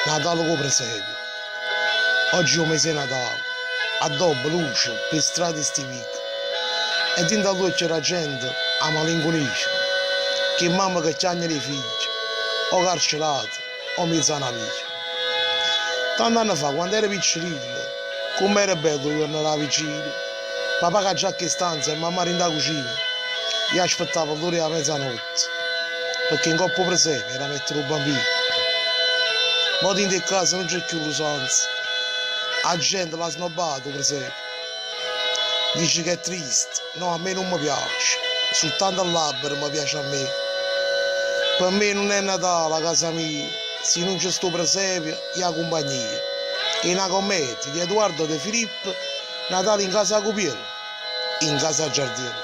Natale cu 'o presepio. Oggi è 'o mese 'e Natale. Addobba, luce, p' 'e strade 'e sti viche. E dint' 'a ll'uocchie d' 'a gente 'a malincunia. Ch' 'e mamme che chiagneno 'e figlie, o carcerate, o 'mmiez' 'a na via. Tant'anne fa, quando ero piccerillo, comm'era bello 'o juorno d' 'a vigilia. Papà cu 'a giacca 'e stanza e mammà dint' 'a cucina. Io aspettavo ll'ora 'e 'a mezanotte, pecché 'ncopp' 'o presepio era mettere 'o bambino. Mo dint' 'e ccase nun c'è cchiù l'usanza, 'a gente l'ha snobbato 'o presepio. Dice che è triste, no a me nun me piace, sultanto ll'albero me piace a me. Pe me nun è Natale 'a casa mia, si nun ce sta 'o presepio e 'a cumpagnia. E na commedia di Eduardo De Filippo Natale in casa Cupiello, in casa Giardiello.